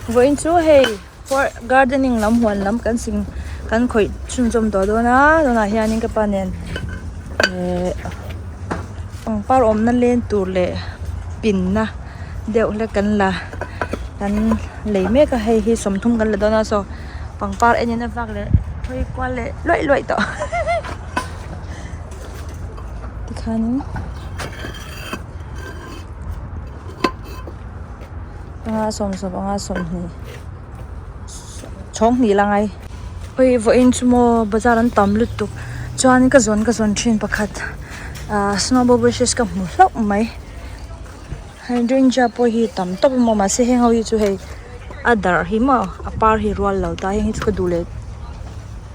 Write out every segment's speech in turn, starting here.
Vawiin chu hei gardening lam huan lam kan sing kan khawih chhunzawm tawh dawn a tunah hianin ka pa nen ehh pangpar awmna len tur leh pinna deuh hlek kan la kan lei mek a hei hi 30 kan la dawn a saw pangpar en in a vak leh hawi kual leh luaih luaih tawh tikhanin. Panga sawm panga 20 chhawng hnih la ngai ui vawiin chu maw bazar an tam lutuk chuan ka zawn ka zawn thin pakhat ah snowball bushes ka hmu hlauh mai hydrangea pawh hi tam tawp a maw mahse heng ho hi chu hei a darh hi maw a par hi rual lo ta heng hi chu ka duh leh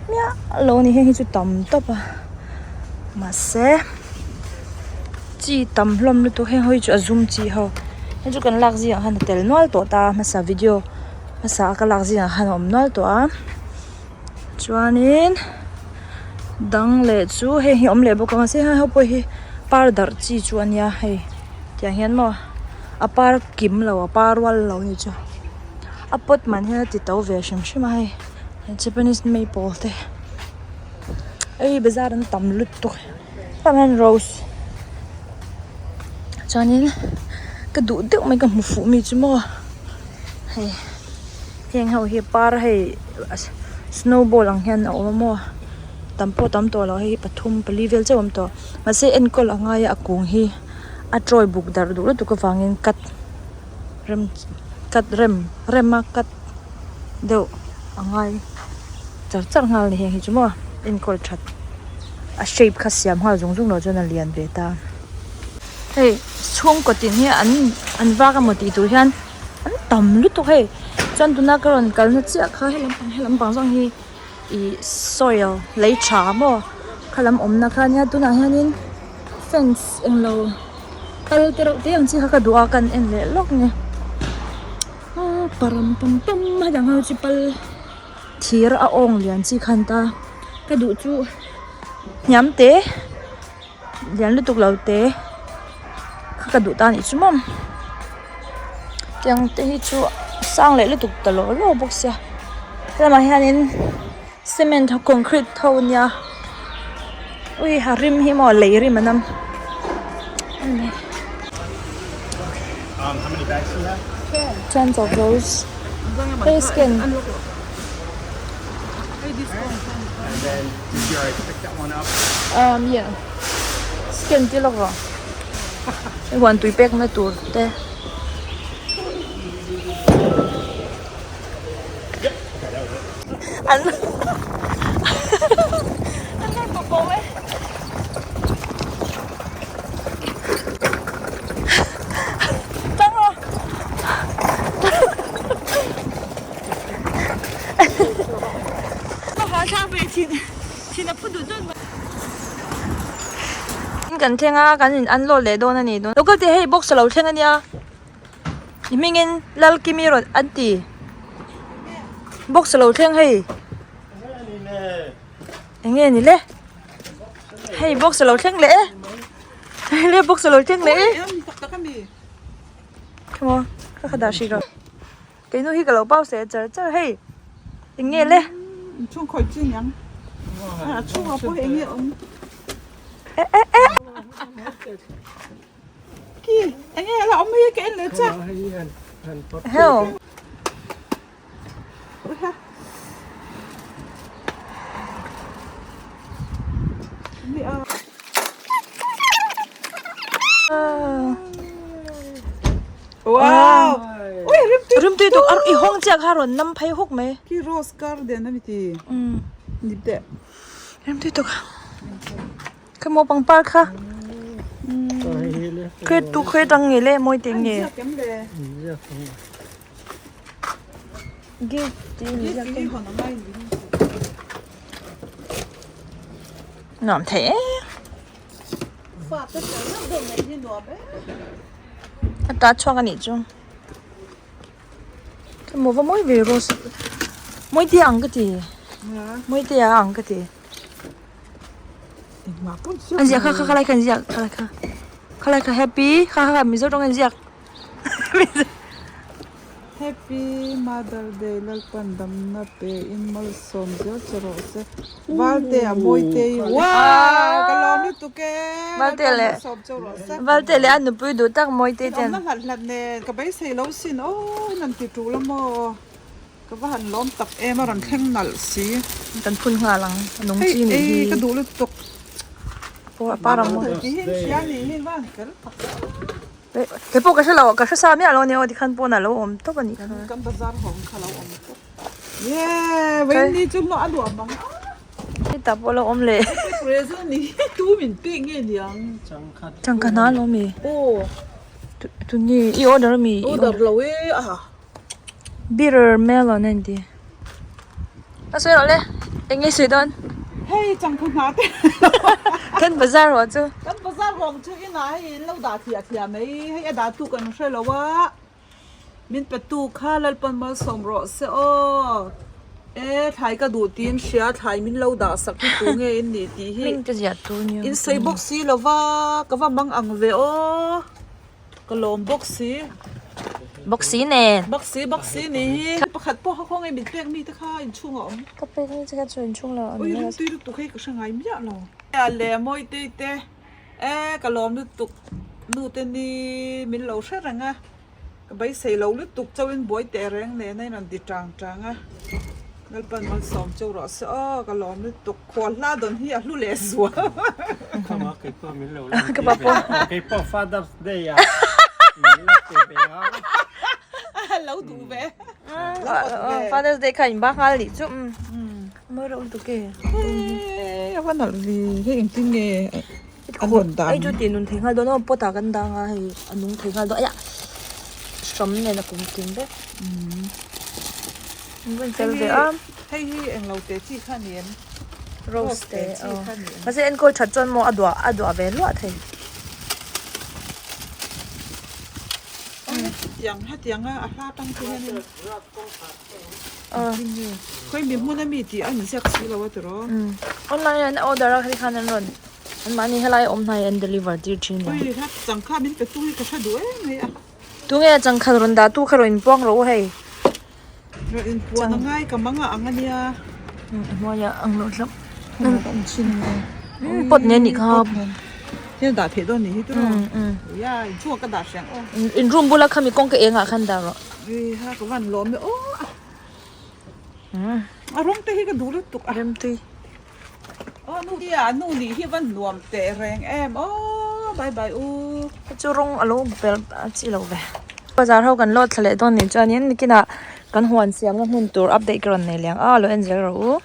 miah lo a ni heng hi chu tam tawp a mahse. Chi tam hlawm lutuk heng ho hi chu a zum chi ho hei chu kan lak zingah khan a tel nual tawh ta a hmasa video hmasa a ka lak zingah khan a awm nual tawh a chuanin dang leh chu heng hi a awm leh bawk a mahse heng ho pawh hi par darh chi chu a nia hei tiang hian maw a par kim lo a par rual lo a ni chu a pot man hian a ti to ve hrim hrim a hei japanese maple te hei bazar an tam lutuk. Tah hian rose chuanin ka duh deuh mai ka hmu fuh mi chu maw hei heng ho hi par hei snowball ang hian a awm a maw tam pawh tam tawh lo hei hi pathum pali vel chauh a awm tawh mahse enkawl a ngai a a kung hi a tawi buk darh duh lutuk avangin cut rem cut rem rem a cut deuh a ngai char char nghal a ni heng hi chu maw enkawl that a shape kha siam nghal zung zung loh chuan a lian ve ta hei chhungkaw tin hi an an vak emaw tih tur hian an tam lutuk hei chuan tuna ka rawn kalna chiah kha he lampang he lampang zawng hi ih soil lei tha maw kha lam awmna kha ania tunah hianin fence englo kal te reuh te ang chi kha ka duh a kan en leh lawk nge. Param pam pam a dang ho chu pal thir a awng lian chi khan ta ka duh chu hniam te lian lutuk lo te kha ka duh ta anih chu maw tiang te hi chu sang leh lutuk ta law law bawk sia helamah hianin cement concrete ho ania ui a rim hi maw lei rim a nam. Tons of rose hey skin um yeah skin ti lawk rawh hei huan tui pek na tur te. An Kan thleng a kan in unload leh dawn a ni dawn local te hei box a lo thleng a nia i hmingin Lalkimi rawn an ti box a lo thleng hei eng nge ni le hei box a lo thleng leh e hei le box a lo thleng leh e khaw ka kha dah hrih rawh keinu hi ka lo pause leh char char hei eng nge le e e e. Heo. Wow! Ui, rim tui Rim tui tuk ar i hawng chiah kha rawn nam phei huk mai. Khi rose garden ami ti. Um. Nip teh. Rim tui tuk. Kha maw pangpar kha. Khe tu khe tang nge le mawi te nge. Gift ti ni ziak te. Nuam thei e. A ta chhuak anih chu. Kha maw va mawi ve rose. Mawi te ang ka ti. Mawi te a ang ka ti. An ziak kha kha khalai kha an ziak khalai kha khalai kha happy kha kha mizo tawng an ziak. Happy Mother Day Lalpan damna pe in malsawm zel che rawh se Valte a mawi te hi wow ka lawm lutuk e Lalpan malsawm che rawh se Valte leh a nupui duh tak mawi te ten awmna hlat hlat nen ka beisei lo sin aw in an ti tul a maw ka va han lawm tak em a rawn thleng nalh si kan phun nghal ang a nung chi nih hi hei ka duh lutuk para maw ti hi hria nih hi va han fel tak. Kei pawh ka hre lo, ka hre sa miah lo a nia aw tikhan pawn a lo awm tawp a nih kha. Kan bazar hawng kha lo awm tawp. Yee, Wendy chu hlawh a luah mang a. Hetah pawh a lo awm leh. Present ni hi tu min pek nge niang? Changkha hna lo mi? Aw. Tu nge i order a mi? Order lo e a. Bitter melon a inti. A sawi rawh le, eng nge sawi dawn? Hei changkha hna te. Kan bazar ruah chu. Kan bazar ruang chu inah hei in lo dah thliah thliah mai, hei a dah tu kan hre lo a, min pe tu kha Lalpan malsawm rawh se aw. E thlai ka duh tiin hria thlai min lo dah sak hi tu nge in nih tih hi. Hming te ziah tu nia. In sawi bawk si lo va, ka va mang ang ve aw. Ka lawm bawk si. Bawk si nen. Bawk si bawk si ni hi. Pakhat pawh kha khawngaih min pek mi te kha inchhung a awm. Ka pek mi te kha chu inchhung lo a awm. Ui rimtui lutuk hei ka hre ngai miah lo. Le Mawitei te e ka lawm lutuk nu te ni min lo hre reng a ka beisei lo lutuk chauhin buai teh reng nen a in rawn ti tang tang a Lalpan malsawm cheu rawh se aw ka lawm lutuk. Khual hla dawn hi a hlu leh zual. Khama kei pawh min lo lan tir ve a, kei pawh Father's Day ah min la ti ve a. Lo duh ve. Father's Day kha in ba nghal nih chu. Mawi reuh lutuk e. Hei a va nalh ve, hei engtin nge an rawn dan. Hei chu tih nun thei nghal dawn aw, pot ah kan dang a hei a nung thei nghal dawn. Aiah hram nen a kum kim vek. An rawn fel ve a. Hei hi englo te chi kha a ni em? Rose te chi kha a ni em? Mahse enkawl that chuan maw a duah a duah ve luah thei. Hetiang hetiang a a hla tang te hian in khawi mi hmun a mi tih a inziak si lo a tiraw. Online an order a hei khan an rawn an mahni helai awm hnai an deliver tir thin a. Ui ha changkha min pe tu hi ka hre duh em mai a. Tunge changkha rawn dah tu kha rawn inpuang rawh u hei. Rawn inpuan a ngai ka mang a ang a nia. A hnuaiah ang loh hlauh. Pot nen nih kha. Hian dah theih dawn nih hi tiraw. Uia inchhungah ka dah hriang aw. In room bula khami kawngka engah khan dah rawh. Ui ha ka van lawm e aw. A rawng te hi ka duh lutuk a. Remtui. Aw nu hi a nu nih hi a van nuam teh reng em aw bye bye u. Hei chu rawng a lo bel a chi lo ve. Bazar ho kan lawt thla leh dawn nih chuanin nikinah kan huan siamna hmun tur update ka rawn nei leh ang a lo en zel rawh u.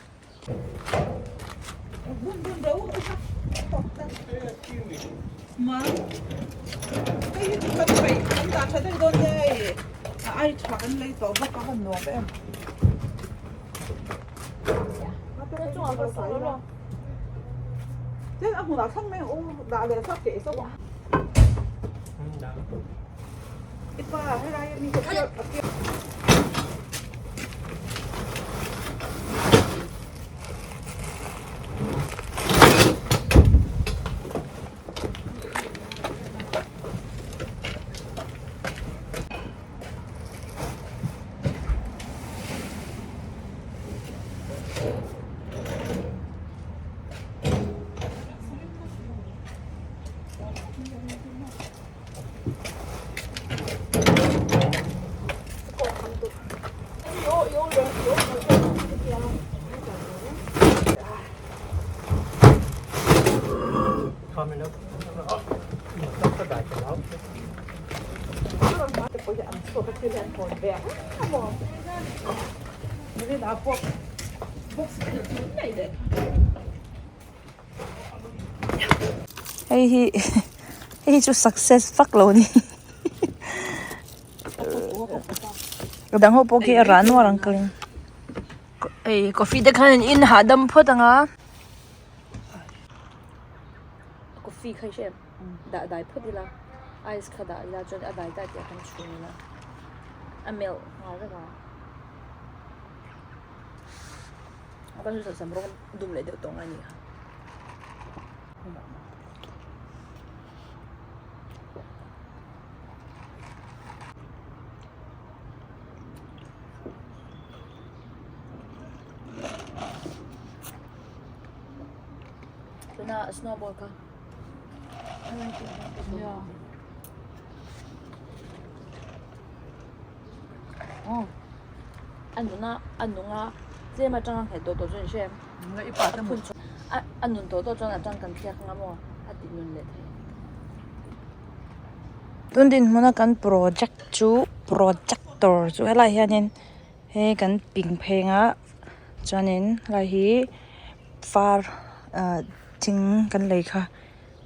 Hei hi hei hi chu success vak lo a ni a dang ho pawh khi a rah nual ang ka ring hei coffee te khan in in hahdam phawt ang a coffee kha i hre em dah dai phawt ila ice kha dah ila chuan a dai dai tih ah khan chhung ila a melh nghal vek ang. A ban chu sam rawng dum leh deuh tawh ngai a ni kha. na snowball kha. A nun a a nung a tlem atanga nghet tawh tawh chu an hre em a phun chhuah a a nun tawh tawh chuan a tang kan thliak anga maw a ti nun leh thei. Tun dinhmuna kan project chu projector chu helai hianin hei kan ping pheng a chuanin helai hi far ah thing kan lei kha.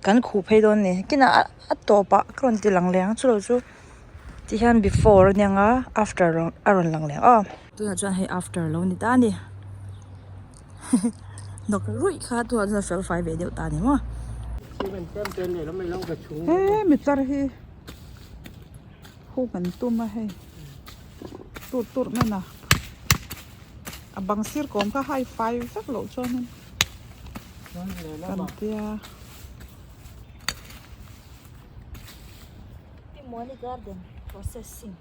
Kan khuh phei dawn a ni kinah a tawpah ka rawn ti lang leh ang chu lo chu ti hian before a nia nga after a rawn lang leh ang aw. Tunah chuan hei after lo ni ta a ni hnawk ruih kha tunah chuan a fel fai ve deuh ta a ni maw. He mi tlar hi huk an tum a hei tur tur nana a bang sir kawm kha hai fai vek loh chuanin. Kan tia. Pimoni garden processing.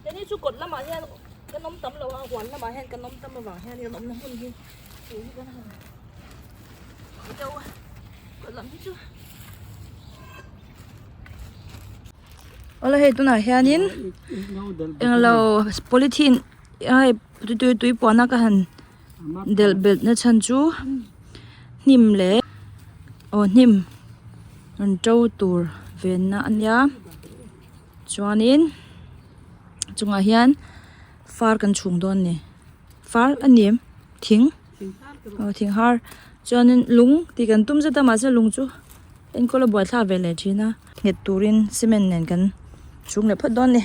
Tani chu kawt lamah hian kan awm tam lo a, huan lamah hian kan awm tam avang hian kan awmna hmun hi tui hi kan han deuh a, kawt lam hi chu. Awle hei tunah hianin englo polythene hei tui tui puan a ka han delh belh na chhan chu hnim leh aw hnim rawn to tur venna a nia chuanin chungah hian far kan chhung dawn a ni far a ni em thing aw thing har chuanin lung tih kan tum zet a mahse lung chu. Enkawl a buaithlak ve leh thin a nghet turin cement nen kan chhung leh phawt dawn a ni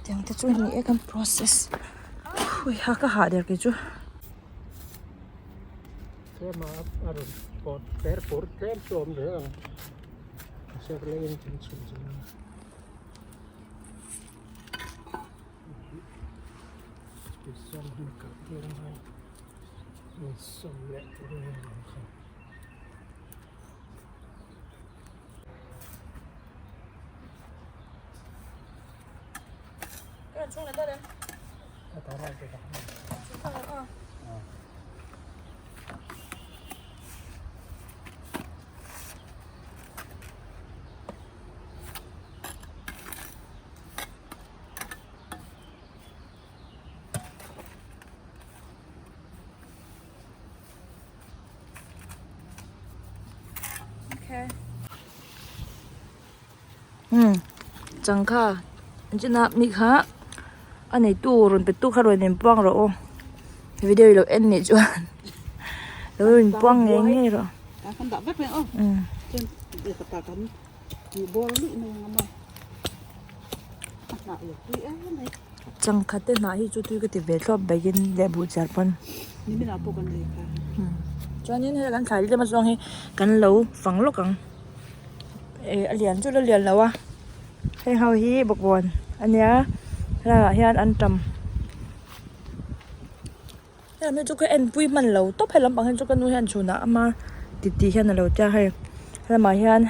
tiang te chu ni e kan process hui ha ka hah der kei chu. Tlema a rawn pawt per pur tlem chu a awm ve ang a ser laiin kan chhun zui ang. Changkha china mi kha a neitu rawn pe tu kha rawn inpuang rawh aw video i lo en nih chuan lo rawn inpuang ngei ngei rawh. Changkha te hnah hi chu tui ka ti ve thlawp bawkin leh buh chiar pawn chuanin hei kan thlai tlem a zawng hi kan lo fang lawk ang eh a lian chu la lian lo a heng ho hi bawkbawn a nia helaiah hian an tam heng hi chu ka en pui hman lo tawp he lampang hi chu ka nu hian chhunah ama titi hian a lo tia hei helamah hian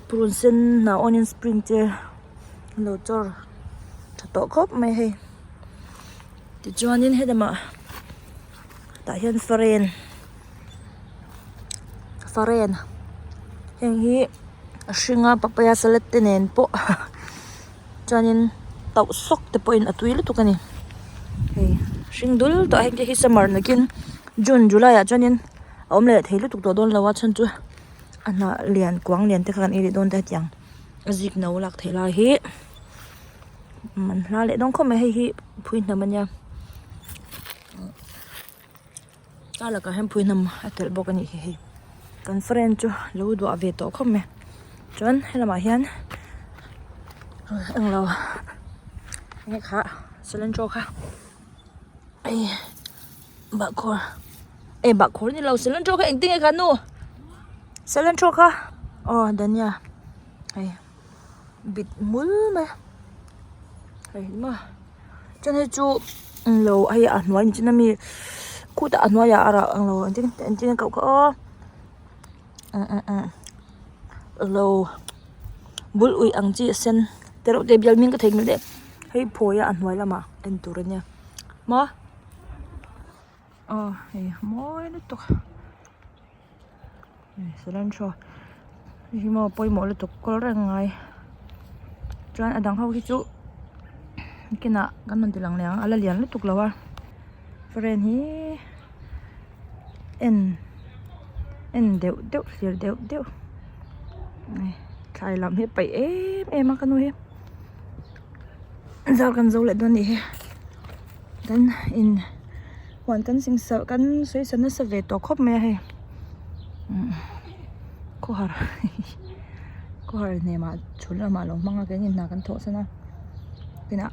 purun sen hnah onion spring te an lo chawr tha tawh khawp mai hei tichuanin helamah tah hian faren faren heng hi a hring a papaya salad te nen pawh. Chuanin tauh sawk te pawhin a tui lutuk a ni hei hring dul tawh a heng te hi summer nakin june july ah chuanin a awm leh thei lutuk tawh dawn lo a chhan chu a hnah lian kuang lian te kha kan ei leh dawn te hetiang a zik no lak theih lai hi man hla leh dawn khawp mai hei hi phui hnam a nia. A lakah hian phui hnam a telh bawk a nih hi hei kan friend chu lo duah ve tawh khawp mai chuan helamah hian englo enge kha cilantro kha hei bahkhawr eh bahkhawr ni lo cilantro kha engtin nge kha nu cilantro kha aw dania hei bit mul mai a hei maw. Chuan hei chu englo hei a hnuai ni chin ami khutah a hnuaiah a rah englo engtin engtin a koh kha aw englo bul uih ang chi a sen te reuh te bial hming ka theihnghilh daih hei phawi a a hnuai lamah en tur ania maw. Aw hei mawi lutuk hei cilantro hei hi maw pawimawh lutuk kawl reng ngai chuan a dang ho hi chu kinah kan rawn ti lang leh ang a la lian lutuk lo a faren hi en en deuh deuh thlir deuh deuh thlai lam hi a paih em em a ka nu hi zar kan zo leh dawn a nih hi kan in huan kan sing sa kan sawi sa nasa ve tawh khawp mai a hei khawhar khawhar hnemah chhun lamah alo hmang a keini hna kan thawh san a kinah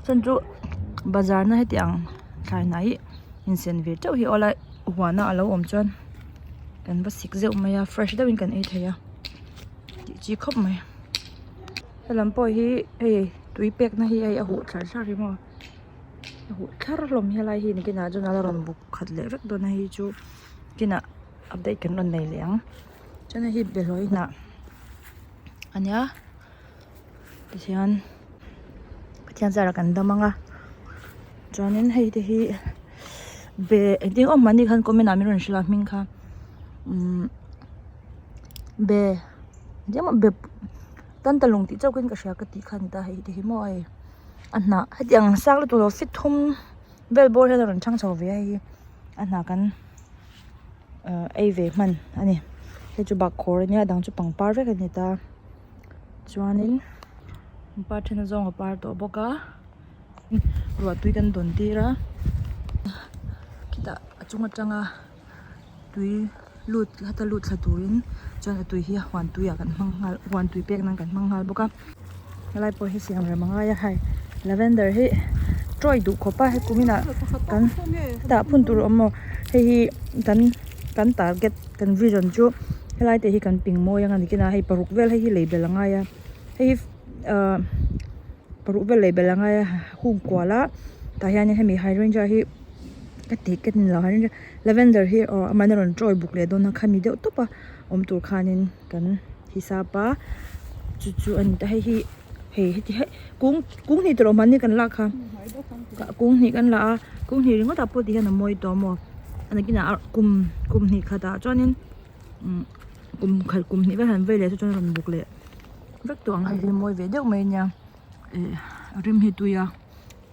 chuan chu bazar na heti ang thlai hnah hi insen ve teuh hi aw lai huan a alo awm chuan kan va sik zeuh mai a fresh deuhin kan ei thei a tih chi khawp mai. Helam pawh hi hei tui pek na hi hei a huh thlar thlar hi maw a huh thlar hlawm helai hi nikinah chuan a la rawn buk khat leh vek dawn a hei chu kinah update kan rawn nei leh ang chuan hei hi behlawi hnah a nia tihian Pathian zarah kan dam ang a chuanin hei te hi be engtin awm mahni khan comment ah min rawn hrilh a hming kha umm be. Engemaw be tan ta lung tih chauh khin ka hria ka tih kha a ni ta hei te hi maw hei a hnah hetiang sang lutuk lo feet thum vel bawr hian a rawn chhang chho ve a hei hi a hnah kan ah ei ve hman a ni hei chu bakkhawr a nia a dang chu pangpar vek a ni ta chuanin pangpar then a zawng a par tawh bawk a ruah tui kan dawn tir a khitah a chung atanga. Tui lut heta lut thla turin chuan a tui hi huan tuiah kan hmang nghal huan tui pek nan kan hmang nghal bawk a helai pawh hi siam rem a ngai a hei lavender hi tawih duh khawp a he kumin ah kan hetah phun tur a awm maw hei hi kan kan target kan vision chu helai te hi kan ping mawi ang a ni kinah hei paruk vel hei hi lei belh a ngai a hei hi ahh paruk vel lei belh a ngai a hung kual a tah hianin hemi hydrangea hi ka tih ka ni lo hydrangea lavender hi aw amah in a rawn tawi buk leh dawn a khami deuh tawp a awm tur khanin kan hisap a chu chu a ni ta hei hi hei heti hei kung kung hnih tawh mahni kan lak kha kung hnih kan la a kung hnih ringawt ah pawh ti hian a mawi tawh maw a nakinah a kum kum hnih khat ah chuanin umm kum khat kum hnih vel han vei leh chu chuan a rawn buk leh vek tawh ang hei hi mawi ve deuh mai a nia ih a rim hi tui a.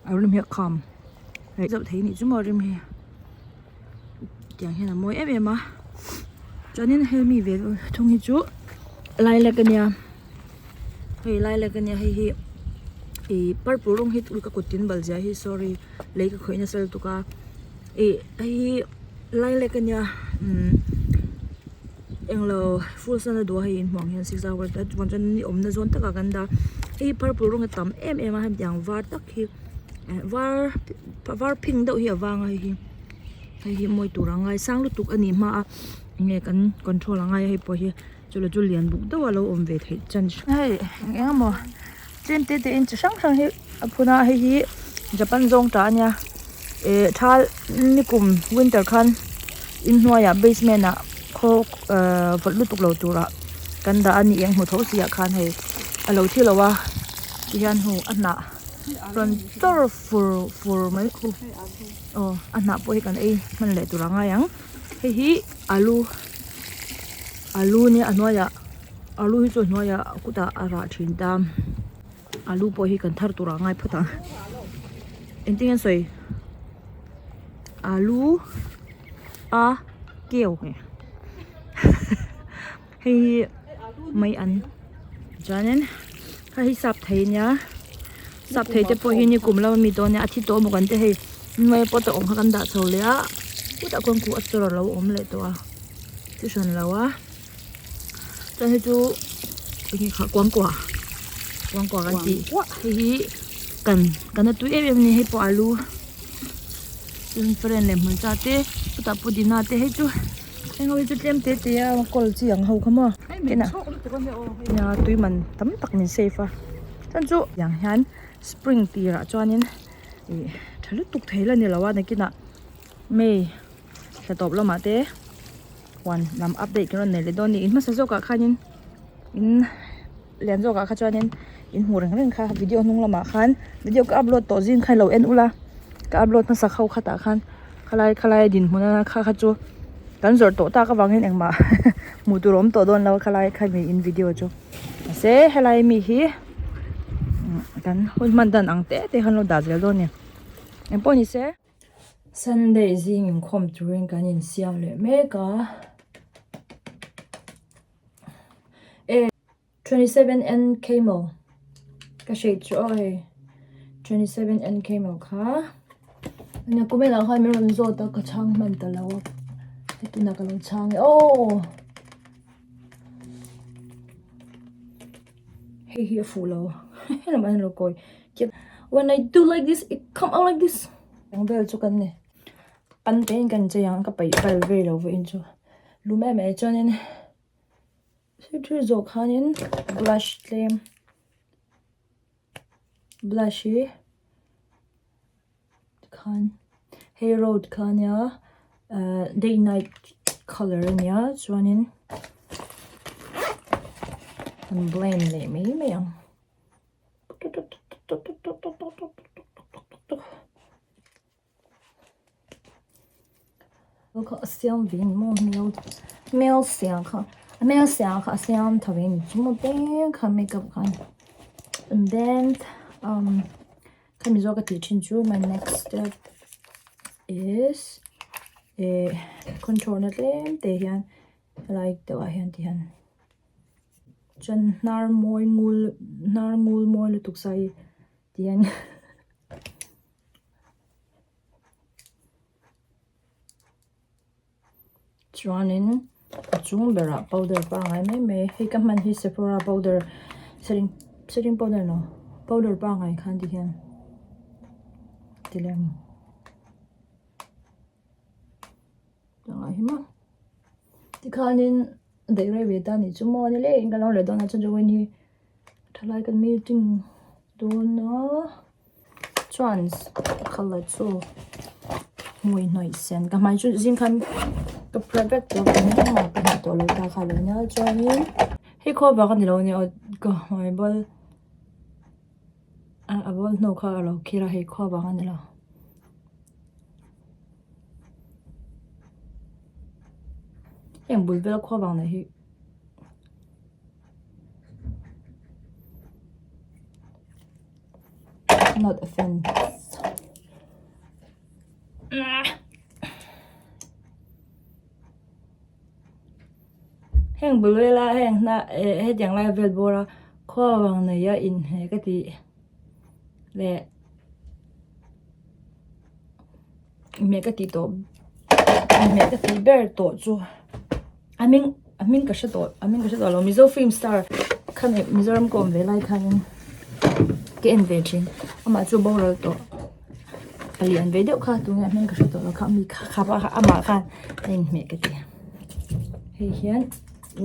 A rim hi a kham reh deuh thei anih chu maw a rim hi tiang hian a mawi em em a chuanin hemi ve thung hi chu lilac ania hei lilac ania hei hi ih purple rawng hi ka kut tin bal zia hi sorry lei ka khawih nasa lutuk a ih hei hi lilac ania umm englo full sun a duh a hei inhmuh ang hian 6 hour te chuan chuan ni awmna zawn takah kan dah a hei hi purple rawng a tam em em a hetiang var tak hi eh var var phing deuh hi a vang a hei hi hei hi mawi tur a ngai sang lutuk a nih hma a enge kan control a ngai a hei pawh hi chulo chu lian buk deuh a lo awm ve theih chance hei eng eng emaw tlem te te in chi hrang hrang hi a phun a hei hi Japan zawng tah a nia eh thal nikum winter khan inhnuaiah basement ah khaw ahh vawt lutuk lo turah kan dah a ni eng hmu tho si ah khan hei a lo thi lo a tihian hu a hnah rawn chawr fur fur mai khu aw a hnah pawh hi kan ei hman leh tur a ngai ang hei hi alu alu nia a hnuaiah alu hi chu a hnuaiah kutah a rah thin ta. Alu pawh hi kan thar tur ah a ngai phawt ang engtin nge an sawi alu a keu hei hi mai an chuanin hei hi sap thei ania sap thei te pawh hi ni kum lama mi dawn ania a thi tawh a maw kan ti hei hnuai pot a awm kha kan dah chho leh a chutah khuan khuh a chawr a lo awm leh tawh a chu hran lo a. Chuan hei chu enge kha kuangkuah kuangkuah kan tih hei hi kan kan a tui em em a ni hei pawh alu chuan friend leh hmawlcha te chutah pudina te hei chu heng ho hi chu tlem te te a kawl chi ang ho kha maw nia tui man tam tak min save a chuan chu tiang hian spring tirah chuanin ih tha lutuk thei la ni lo a nakinah may thla tawp lamah te. Huan lam update kan rawn nei leh dawn a ni in hmasa zawkah khanin in lian zawkah kha chuanin in hmuh reng reng kha video hnung lamah khan video ka upload tawh zing kha ilo en ula ka upload hmasa ho khatah khan. Khalai khalai dinhmun a kha kha chu kan zawrh tawh tak avangin engmah hmuh tur a awm tawh dawn lo a khalai khami in video chu mahse helai mi hi kan hun hman dan ang te te khan lo dah zel dawn a ni engpawh ni se. Sunday zing inkhawm turin kan insiam leh mek a e. 27 N camel ka hreih chu aw hei 27 N camel kha nia comment ah khan min rawn zawt a ka chhang hman ta lo a hei tunah ka lo chhang e aw hei hi a fuh lo helamah hian a lo kawi when I do like this it come out like this ang vel chu kan ni pan te in kan chei ang ka peih vel ve lo vawiin chu lum em em chuanin. Thil zawh khanin blush tlem blush hi tikhan hei road kha ania ahh day night colour ania chuanin an blend leh mai mai ang. Kha a siam ve ni maw hmel hmel siam kha a hmel siam kha a siam tha ve ni chu maw te kha makeup khan and then um khami zawk ka tih thin chu my next step is eh contour na tlem te hian helai deuh ah hian ti hian chuan hnar mawi ngul hnar ngul mawi lutuk sa hi ti hian. Chuanin a chung berah powder pangngai mai mai hei ka hman hi sephora powder setting setting powder no powder pangngai khan ti hian ti lem pangngai hi maw tikhanin daih rei ve ta a nih chu maw ni leng ka lo leh dawn a chuan chu hi. Thalai kan meeting dawn a chuan colour chu hmui hnawih sen ka hmai chu zing khan ka prep vek tawh a engmah ka hmuh tawh lo ta kha lo nia chuanin hei khaw vang a ni lo a nia aw ka hmai bal a bal hnu kha a lo khir a hei khaw vang a ni lo. Heng bul vel khaw vang nei hi. Not a fan. Heng bul vela heng hna eh hetiang lai vel bawr a khuavang nei a inhne ka tih leh inhmeh ka tih tawh inhmeh ka tih ber tawh chu a hming a hming ka hre tawh a hming ka hre tawh lo mizo film star khami mizoram ka awm ve lai khanin ka en ve thin amah chu boral tawh a lian ve deuh kha tunge a hming ka hre tawh lo kha mi kha kha kha amah khan a inhmeh ka ti hei hian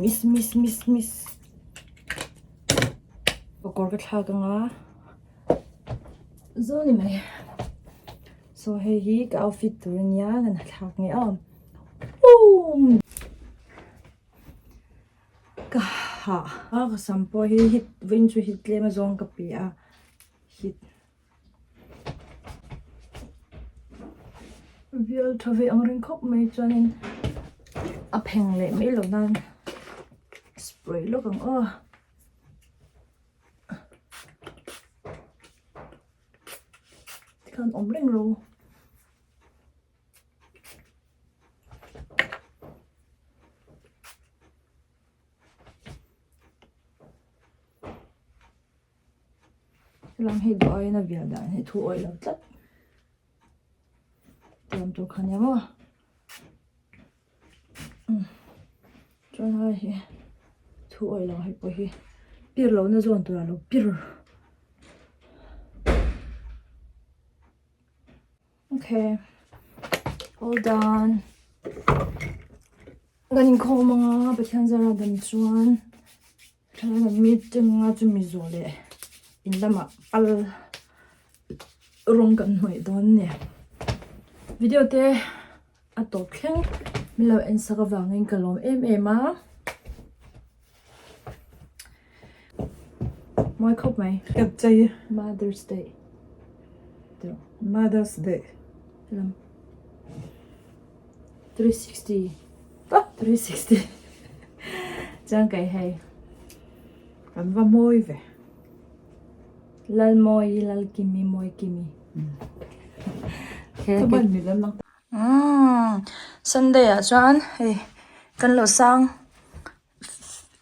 miss miss miss miss kawr ka thlak anga zo ni mai. So hei hi ka outfit tur ania kan ha thlak nge aw boom ka ha a ka sam pawh hi hit vawiin chu hit tlem a zawng ka pe a hit vial tha ve ang reng khawp mai chuanin a pheng leh mai loh nan spray lawk ang aw. Tikhan awm reng ro. Helam hei duh aiin a vial dan hi thu awih lo tlat. Tiang tur kha nia maw. Chuan hai hi thu awih lo hei pawh hi pir lo na zawn tur a lo pir. Okay, all done. Kan inkhawm anga Pathian zara dam chuan thlalak an meeting anga chumi zawh leh in lamah pal rawng kan hnawih dawn a ni. Video te a tawp thleng min lo en sak avangin ka lawm em em a. Mawi khawp mai. Ka chei. Mother's Day. Mother's Day. Lam. 360 360 Chuan kei hei. Kan va mawi ve. Lalmawi Lalkimi Mawikimi. Chuan mi lam lang. Umm Sunday ah chuan hei kan lo sang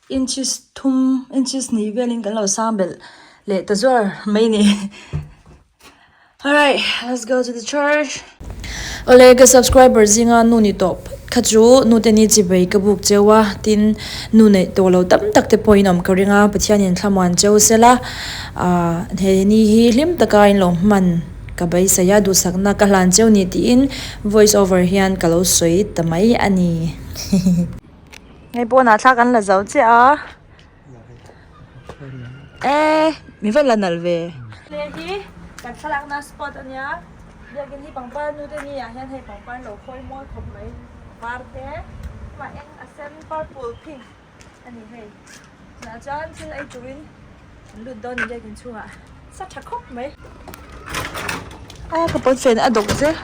inches thum inches hnih velin kan lo sang belh leh ta zuar mai ni. Alright let's go to the church. Awle ka subscriber zinga nu ni tawh phawt kha chu nu te ni chibei ka buk cheu a tin nu neih tawh lo tam tak te pawhin awm ka ring a Pathianin thlamuan cheu sela ah he ni hi hlim taka in lo hman ka beisei a duhsakna ka hlan cheu ni tiin voice over hian ka lo sawi ta mai a ni. Hei pawnah thla kan la zo chiah a. E mi va la nalh ve. Hle hi kan thlalakna spot a nia biakin hi pangpar nu te ni ah hian hei pangpar an lo khawi mawi khawp mai var te amah eng a sen purple pink a ni hei tunah chuan thil ei turin an lut dawn a ni biakin chhungah sa tha khawp mai a ka pawnfen a dawk zel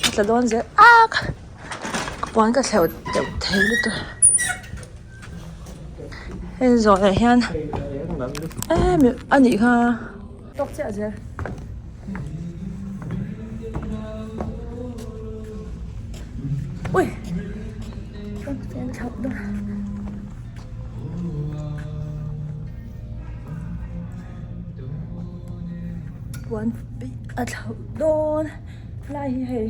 a tla dawn zel a ka puan ka thleuh deuh thei lutuk. Heng zawh leh hian em a nih kha tawk chiah zel. Ui puan a thlauh dawn lai hi hei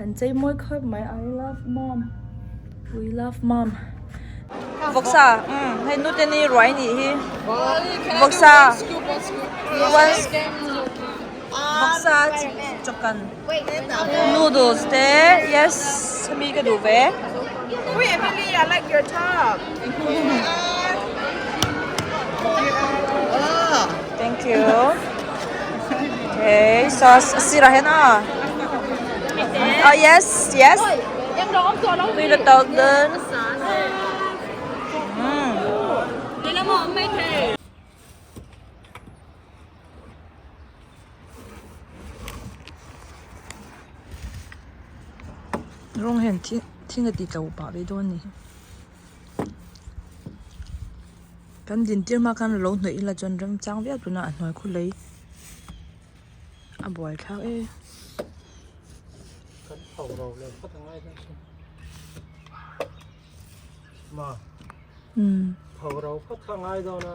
an chei mawi khawp mai I love mom. We love mom. Vawksa umm hei nute ni ruai nih hi vawksa one vawksa chawkan noodles te yes hemi ka duh ve. Ui Emily I like your top. Thank you. Okay sauce a sirah hian a oh yes yes. Tui la tawk dawn. Rawng hian thing a ti tlo pah ve dawn a ni. Kan din tir hma khan lo hnawih ila chuan remchang viau tuna a hnuai khaw lei a buai thlak e. Kan pho ro leh phawt a ngai dawn sin. Ma. Umm. Pho ro phawt kha a ngai dawn a.